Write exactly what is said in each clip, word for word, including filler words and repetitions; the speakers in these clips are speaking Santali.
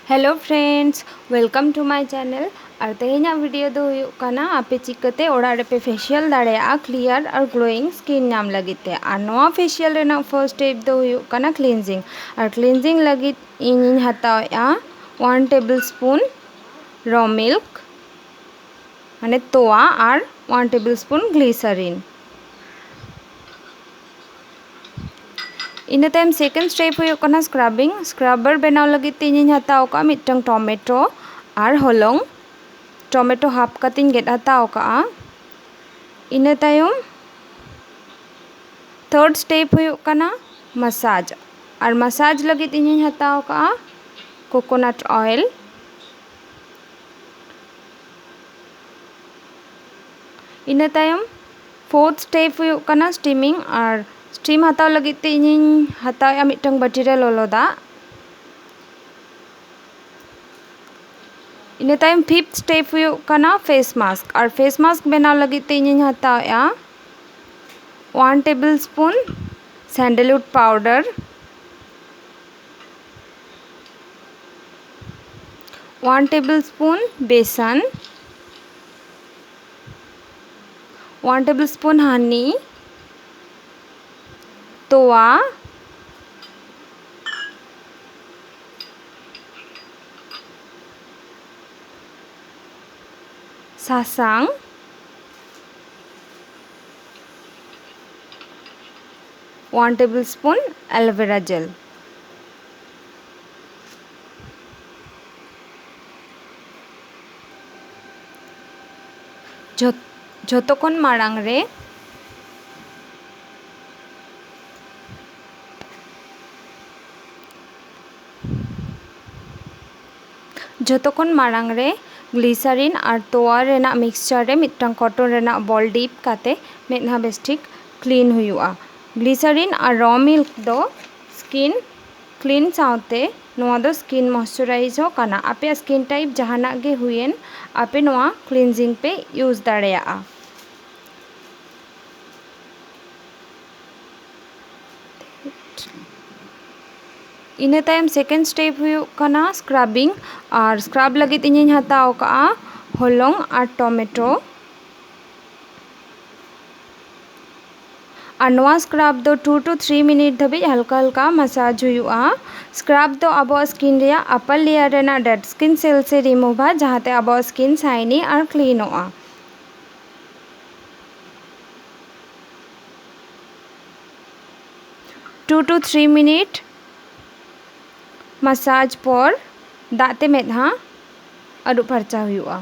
Hello friends, welcome to my channel. ᱟᱨ ᱛᱮᱦᱮᱧᱟᱜ ᱵᱷᱤᱰᱤᱭᱳ ᱫᱚ ᱦᱩᱭᱩᱜ ᱠᱟᱱᱟ ᱟᱯᱮ ᱪᱤᱠᱟᱹᱛᱮ ᱚᱲᱟᱜ ᱨᱮᱯᱮ ᱯᱷᱮᱥᱤᱭᱟᱞ ᱫᱟᱲᱮᱭᱟᱜᱼᱟ ᱠᱞᱤᱭᱟᱨ ᱟᱨ ᱜᱞᱳᱭᱤᱝ ᱥᱠᱤᱱ ᱧᱟᱢ ᱞᱟᱹᱜᱤᱫ ᱛᱮ᱾ ᱟᱨ ᱱᱚᱣᱟ ᱯᱷᱮᱥᱤᱭᱟᱞ ᱨᱮᱱᱟᱜ ᱯᱷᱟᱨᱥᱴ ᱥᱴᱮᱯ ᱫᱚ ᱦᱩᱭᱩᱜ ᱠᱟᱱᱟ ᱠᱞᱤᱱᱡᱤᱝ᱾ ᱟᱨ ᱠᱞᱤᱱᱡᱤᱝ ᱞᱟᱹᱜᱤᱫ ᱤᱧᱤᱧ ᱦᱟᱛᱟᱣᱮᱫᱼᱟ ᱚᱣᱟᱱ ᱴᱮᱵᱤᱞ ᱥᱯᱩᱱ ᱨᱚ ᱢᱤᱞᱠ, ᱢᱟᱱᱮ ᱛᱚᱣᱟ, ᱟᱨ ᱚᱣᱟᱱ ᱴᱮᱵᱤᱞ ᱥᱯᱩᱱ ᱜᱞᱤᱥᱟᱨᱤᱱ᱾ ᱤᱱᱟᱹ ᱛᱟᱭᱚᱢ ᱥᱮᱠᱮᱱᱰ ᱥᱴᱮᱯ ᱦᱩᱭᱩᱜ ᱠᱟᱱᱟ ᱥᱠᱨᱟᱵᱤᱝ᱾ ᱥᱠᱨᱟᱵᱟᱨ ᱵᱮᱱᱟᱣ ᱞᱟᱹᱜᱤᱫ ᱛᱮ ᱤᱧᱤᱧ ᱦᱟᱛᱟᱣ ᱟᱠᱟᱫᱼᱟ ᱢᱤᱫᱴᱟᱝ ᱴᱚᱢᱮᱴᱳ ᱟᱨ ᱦᱚᱞᱚᱝ᱾ ᱴᱚᱢᱮᱴᱳ ᱦᱟᱯ ᱠᱟᱛᱮᱧ ᱜᱮᱫ ᱦᱟᱛᱟᱣ ᱟᱠᱟᱫᱼᱟ᱾ ᱤᱱᱟᱹ ᱛᱟᱭᱚᱢ ᱛᱷᱟᱨᱰ ᱥᱴᱮᱯ ᱦᱩᱭᱩᱜ ᱠᱟᱱᱟ ᱢᱟᱥᱟᱡᱽ᱾ ᱟᱨ ᱢᱟᱥᱟᱡᱽ ᱞᱟᱹᱜᱤᱫ ᱤᱧᱤᱧ ᱦᱟᱛᱟᱣ ᱟᱠᱟᱫᱼᱟ ᱠᱳᱠᱳᱱᱟᱴ ᱚᱭᱮᱞ᱾ ᱤᱱᱟᱹ ᱛᱟᱭᱚᱢ ᱯᱷᱳᱨᱛᱷ ᱥᱴᱮᱯ ᱦᱩᱭᱩᱜ ᱠᱟᱱᱟ ᱥᱴᱤᱢᱤᱝ᱾ ᱟᱨ ᱥᱴᱤᱢ ᱦᱟᱛᱟᱣ ᱞᱟᱹᱜᱤᱫ ᱛᱮ ᱤᱧᱤᱧ ᱦᱟᱛᱟᱣᱮᱫᱼᱟ ᱢᱤᱫᱴᱟᱝ ᱵᱟᱹᱴᱤ ᱨᱮ ᱞᱚᱞᱚ ᱫᱟᱜ᱾ ᱤᱱᱟᱹ ᱛᱟᱭᱚᱢ ᱯᱷᱤᱯᱛᱷ ᱥᱴᱮᱯ ᱦᱩᱭᱩᱜ ᱠᱟᱱᱟ ᱯᱷᱮᱥ ᱢᱟᱥᱠ᱾ ᱟᱨ ᱯᱷᱮᱥ ᱢᱟᱥᱠ ᱵᱮᱱᱟᱣ ᱞᱟᱹᱜᱤᱫ ᱛᱮ ᱤᱧᱤᱧ ᱦᱟᱛᱟᱣᱮᱫᱼᱟ one tablespoon sandalwood powder, one tablespoon besan, one tablespoon honey, ᱛᱚᱣᱟ, ᱥᱟᱥᱟᱝ, ᱚᱣᱟᱱ ᱴᱮᱵᱤᱞ ᱥᱯᱩᱱ ᱮᱞᱳᱵᱷᱮᱨᱟ ᱡᱮᱞ᱾ ᱡᱷᱚᱛ-, ᱡᱷᱚᱛᱚ ᱠᱷᱚᱱ ᱢᱟᱲᱟᱝ ᱨᱮ ᱡᱷᱚᱛᱚ ᱠᱷᱚᱱ ᱢᱟᱲᱟᱝ ᱨᱮ ᱜᱞᱤᱥᱟᱨᱤᱱ ᱟᱨ ᱛᱚᱣᱟ ᱨᱮᱱᱟᱜ ᱢᱤᱠᱥᱪᱟᱨ ᱨᱮ ᱢᱤᱫᱴᱟᱝ ᱠᱚᱴᱚᱱ ᱨᱮᱱᱟᱜ ᱵᱚᱞ ᱰᱤᱯ ᱠᱟᱛᱮ ᱢᱮᱫᱦᱟ ᱵᱮᱥ ᱴᱷᱤᱠ ᱠᱞᱤᱱ ᱦᱩᱭᱩᱜᱼᱟ᱾ ᱜᱞᱤᱥᱟᱨᱤᱱ ᱟᱨ ᱨᱚ ᱢᱤᱞᱠ ᱫᱚ ᱥᱠᱤᱱ ᱠᱞᱤᱱ ᱥᱟᱶᱛᱮ ᱱᱚᱣᱟ ᱫᱚ ᱥᱠᱤᱱ ᱢᱚᱭᱮᱥᱪᱟᱨᱟᱭᱤᱡᱽ ᱦᱚᱸ ᱠᱟᱱᱟ᱾ ᱟᱯᱮᱭᱟᱜ ᱥᱠᱤᱱ ᱴᱟᱭᱤᱯ ᱡᱟᱦᱟᱱᱟᱜ ᱜᱮ ᱦᱩᱭᱮᱱ, ᱟᱯᱮ ᱱᱚᱣᱟ ᱠᱞᱤᱱᱡᱤᱝ ᱯᱮ ᱤᱭᱩᱡᱽ ᱫᱟᱲᱮᱭᱟᱜᱼᱟ᱾ ᱤᱱᱟᱹ ᱛᱟᱭᱚᱢ second step ᱦᱩᱭᱩᱜ ᱠᱟᱱᱟ scrubbing᱾ ᱟᱨ scrub ᱞᱟᱹᱜᱤᱫ ᱤᱧᱤᱧ ᱦᱟᱛᱟᱣ ᱠᱟᱜᱼᱟ ᱦᱚᱞᱚᱝ ᱟᱨ ᱴᱚᱢᱮᱴᱳ᱾ ᱟᱨ ᱱᱚᱣᱟ scrub ᱫᱚ two to three minute ᱫᱷᱟᱹᱵᱤᱡ ᱦᱟᱞᱠᱟ ᱦᱟᱞᱠᱟ massage ᱦᱩᱭᱩᱜᱼᱟ᱾ Scrub ᱫᱚ ᱟᱵᱚᱣᱟᱜ skin ᱨᱮᱭᱟᱜ upper layer ᱨᱮᱱᱟᱜ dead skin cells ᱮ ᱨᱤᱢᱩᱵᱷᱟ, ᱡᱟᱦᱟᱸᱛᱮ ᱟᱵᱚᱣᱟᱜ skin shiny R cleanᱚᱜᱼᱟ᱾ Two to three minute massage ᱯᱚᱨ ᱫᱟᱜ ᱛᱮ ᱢᱮᱫᱦᱟ ᱟᱹᱨᱩᱵ ᱯᱷᱟᱨᱪᱟ ᱦᱩᱭᱩᱜᱼᱟ᱾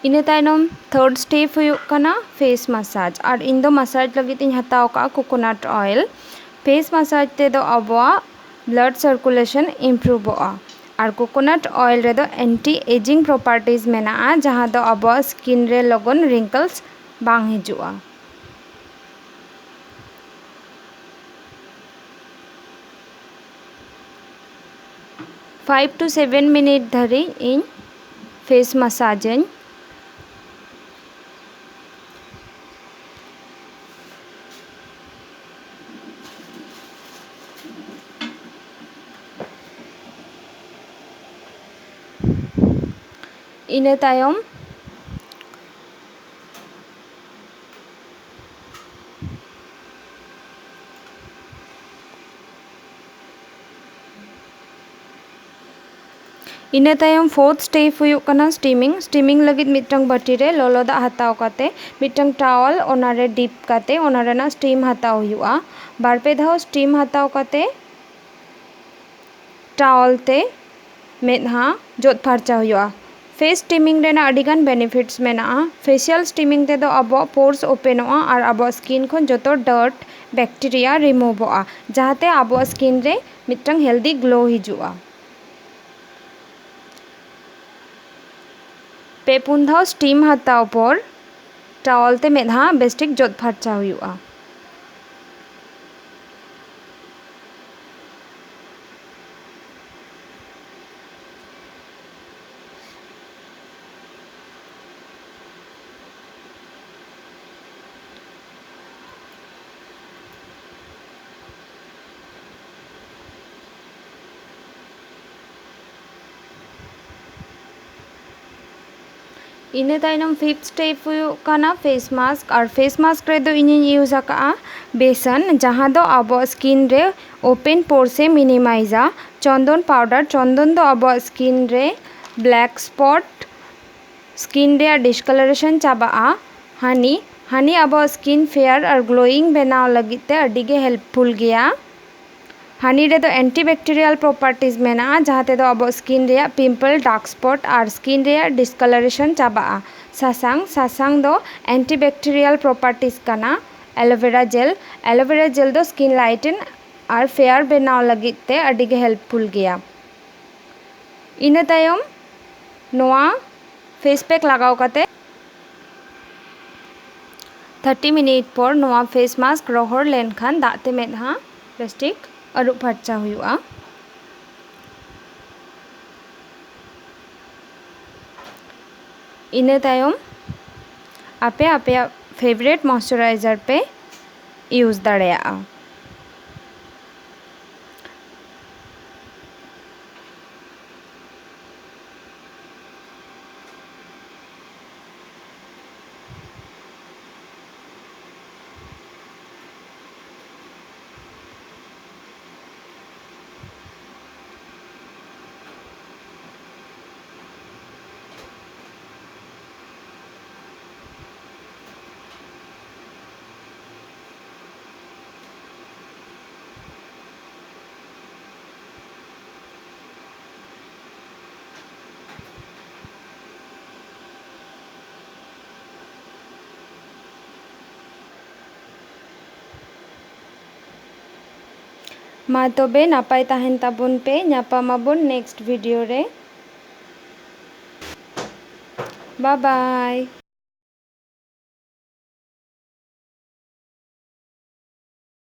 ᱤᱱᱟᱹ ᱛᱟᱭᱱᱚᱢ third step ᱦᱩᱭᱩᱜ ᱠᱟᱱᱟ face massage᱾ ᱟᱨ ᱤᱧ ᱫᱚ massage ᱞᱟᱹᱜᱤᱫ ᱤᱧ ᱦᱟᱛᱟᱣ ᱠᱟᱜᱼᱟ coconut oil᱾ Face massage ᱛᱮᱫᱚ ᱟᱵᱚᱣᱟᱜ blood circulation improveᱚᱜᱼᱟ᱾ ᱟᱨ coconut oil ᱨᱮᱫᱚ anti aging properties ᱢᱮᱱᱟᱜᱼᱟ, ᱡᱟᱦᱟᱸ ᱫᱚ ᱟᱵᱚᱣᱟᱜ skin ᱨᱮ ᱞᱚᱜᱚᱱ wrinkles ᱵᱟᱝ ᱦᱤᱡᱩᱜᱼᱟ᱾ Five to seven minute ᱫᱷᱟᱹᱨᱤᱡ ᱤᱧ face massage ᱟᱹᱧ᱾ ᱤᱱᱟᱹ ᱛᱟᱭᱚᱢ ᱤᱱᱟᱹ ᱛᱟᱭᱚᱢ fourth step ᱦᱩᱭᱩᱜ ᱠᱟᱱᱟ steaming᱾ Steaming ᱞᱟᱹᱜᱤᱫ ᱢᱤᱫᱴᱟᱝ ᱵᱟᱹᱴᱤ ᱨᱮ ᱞᱚᱞᱚ ᱫᱟᱜ ᱦᱟᱛᱟᱣ ᱠᱟᱛᱮ ᱢᱤᱫᱴᱟᱝ towel ᱚᱱᱟ ᱨᱮ dip ᱠᱟᱛᱮ ᱚᱱᱟ ᱨᱮᱱᱟᱜ steam ᱦᱟᱛᱟᱣ ᱦᱩᱭᱩᱜᱼᱟ᱾ ᱵᱟᱨ ᱯᱮ ᱫᱷᱟᱣ steam ᱦᱟᱛᱟᱣ ᱠᱟᱛᱮ towel ᱛᱮ ᱢᱮᱫᱦᱟ ᱡᱚᱫ ᱯᱷᱟᱨᱪᱟ ᱦᱩᱭᱩᱜᱼᱟ᱾ Face steaming ᱨᱮᱱᱟᱜ ᱟᱹᱰᱤᱜᱟᱱ benefits ᱢᱮᱱᱟᱜᱼᱟ᱾ Facial steaming ᱛᱮᱫᱚ ᱟᱵᱚᱣᱟᱜ pores openᱚᱜᱼᱟ ᱟᱨ ᱟᱵᱚᱣᱟᱜ skin ᱠᱷᱚᱱ ᱡᱚᱛᱚ dirt, bacteria removeᱚᱜᱼᱟ, ᱡᱟᱦᱟᱸᱛᱮ ᱟᱵᱚᱣᱟᱜ skin ᱨᱮ ᱢᱤᱫᱴᱟᱝ healthy glow ᱦᱤᱡᱩᱜᱼᱟ᱾ ᱯᱮ ᱯᱩᱱ ᱫᱷᱟᱣ steam ᱦᱟᱛᱟᱣ ᱯᱚᱨ towel ᱛᱮ ᱢᱮᱫᱦᱟ ᱵᱮᱥᱴᱷᱤᱠ ᱡᱚᱫ ᱯᱷᱟᱨᱪᱟ ᱦᱩᱭᱩᱜᱼᱟ᱾ ᱤᱱᱟᱹ ᱛᱟᱭᱱᱚᱢ ᱯᱷᱤᱯᱛᱷ ᱥᱴᱮᱯ ᱦᱩᱭᱩᱜ ᱠᱟᱱᱟ ᱯᱷᱮᱥ ᱢᱟᱥᱠ᱾ ᱟᱨ ᱯᱷᱮᱥ ᱢᱟᱥᱠ ᱨᱮᱫᱚ ᱤᱧᱤᱧ ᱤᱭᱩᱡᱽ ᱟᱠᱟᱫᱼᱟ ᱵᱮᱥᱚᱱ, ᱡᱟᱦᱟᱸ ᱫᱚ ᱟᱵᱚᱣᱟᱜ ᱥᱠᱤᱱ ᱨᱮ ᱳᱯᱮᱱ ᱯᱳᱨᱥ ᱮ ᱢᱤᱱᱤᱢᱟᱭᱤᱡᱟ᱾ ᱪᱚᱱᱫᱚᱱ ᱯᱟᱣᱰᱟᱨ, ᱪᱚᱱᱫᱚᱱ ᱫᱚ ᱟᱵᱚᱣᱟᱜ ᱥᱠᱤᱱ ᱨᱮ ᱵᱞᱮᱠ ᱥᱯᱚᱴ, ᱥᱠᱤᱱ ᱨᱮᱭᱟᱜ ᱰᱤᱥᱠᱟᱞᱟᱨᱮᱥᱚᱱ ᱪᱟᱵᱟᱜᱼᱟ᱾ ᱦᱟᱱᱤ, ᱦᱟᱱᱤ ᱟᱵᱚᱣᱟᱜ ᱥᱠᱤᱱ ᱯᱷᱮᱭᱟᱨ ᱟᱨ ᱜᱞᱳᱭᱤᱝ ᱵᱮᱱᱟᱣ ᱞᱟᱹᱜᱤᱫ ᱛᱮ ᱟᱹᱰᱤ ᱜᱮ ᱦᱮᱞᱯᱯᱷᱩᱞ ᱜᱮᱭᱟ᱾ ᱦᱟᱱᱤ ᱨᱮᱫᱚ ᱮᱱᱴᱤᱵᱮᱠᱴᱤᱨᱤᱭᱟᱞ ᱯᱨᱚᱯᱟᱨᱴᱤᱡᱽ ᱢᱮᱱᱟᱜᱼᱟ, ᱡᱟᱦᱟᱸ ᱛᱮᱫᱚ ᱟᱵᱚᱣᱟᱜ ᱥᱠᱤᱱ ᱨᱮᱭᱟᱜ ᱯᱤᱢᱯᱚᱞ, ᱰᱟᱨᱠ ᱥᱯᱚᱴ ᱟᱨ ᱥᱠᱤᱱ ᱨᱮᱭᱟᱜ ᱰᱤᱥᱠᱟᱞᱟᱨᱮᱥᱚᱱ ᱪᱟᱵᱟᱜᱼᱟ᱾ ᱥᱟᱥᱟᱝ, ᱥᱟᱥᱟᱝ ᱫᱚ ᱮᱱᱴᱤᱵᱮᱠᱴᱤᱨᱤᱭᱟᱞ ᱯᱨᱚᱯᱟᱨᱴᱤᱡᱽ ᱠᱟᱱᱟ᱾ ᱮᱞᱳᱵᱮᱨᱟ ᱡᱮᱞ, ᱮᱞᱳᱵᱮᱨᱟ ᱡᱮᱞ ᱫᱚ ᱥᱠᱤᱱ ᱞᱟᱭᱤᱴᱮᱱ ᱟᱨ ᱯᱷᱮᱭᱟᱨ ᱵᱮᱱᱟᱣ ᱞᱟᱹᱜᱤᱫ ᱛᱮ ᱟᱹᱰᱤ ᱜᱮ ᱦᱮᱞᱯᱯᱷᱩᱞ ᱜᱮᱭᱟ᱾ ᱤᱱᱟᱹ ᱛᱟᱭᱚᱢ ᱱᱚᱣᱟ ᱯᱷᱮᱥ ᱯᱮᱠ ᱞᱟᱜᱟᱣ ᱠᱟᱛᱮ ᱛᱷᱟᱨᱴᱤ ᱢᱤᱱᱤᱴ ᱯᱚᱨ ᱱᱚᱣᱟ ᱯᱷᱮᱥ ᱢᱟᱥᱠ ᱨᱚᱦᱚᱲ ᱞᱮᱱᱠᱷᱟᱱ ᱫᱟᱜ ᱛᱮ ᱢᱮᱫᱦᱟ ᱵᱮᱥᱴᱷᱤᱠ ᱟᱹᱨᱩᱵ ᱯᱷᱟᱨᱪᱟ ᱦᱩᱭᱩᱜᱼᱟ᱾ ᱤᱱᱟᱹ ᱛᱟᱭᱚᱢ ᱟᱯᱮ ᱟᱯᱮᱭᱟᱜ ᱯᱷᱮᱵᱟᱨᱮᱴ ᱢᱚᱭᱮᱥᱪᱟᱨᱟᱭᱡᱟᱨ ᱯᱮ ᱤᱭᱩᱡᱽ ᱫᱟᱲᱮᱭᱟᱜᱼᱟ᱾ ᱢᱟ ᱛᱚᱵᱮ ᱱᱟᱯᱟᱭ ᱛᱟᱦᱮᱱ ᱛᱟᱵᱚᱱ ᱯᱮ, ᱧᱟᱯᱟᱢ ᱟᱵᱚᱱ ᱱᱮᱠᱥᱴ ᱵᱷᱤᱰᱤᱭᱳ ᱨᱮ᱾ ᱵᱟᱭ ᱵᱟᱭ᱾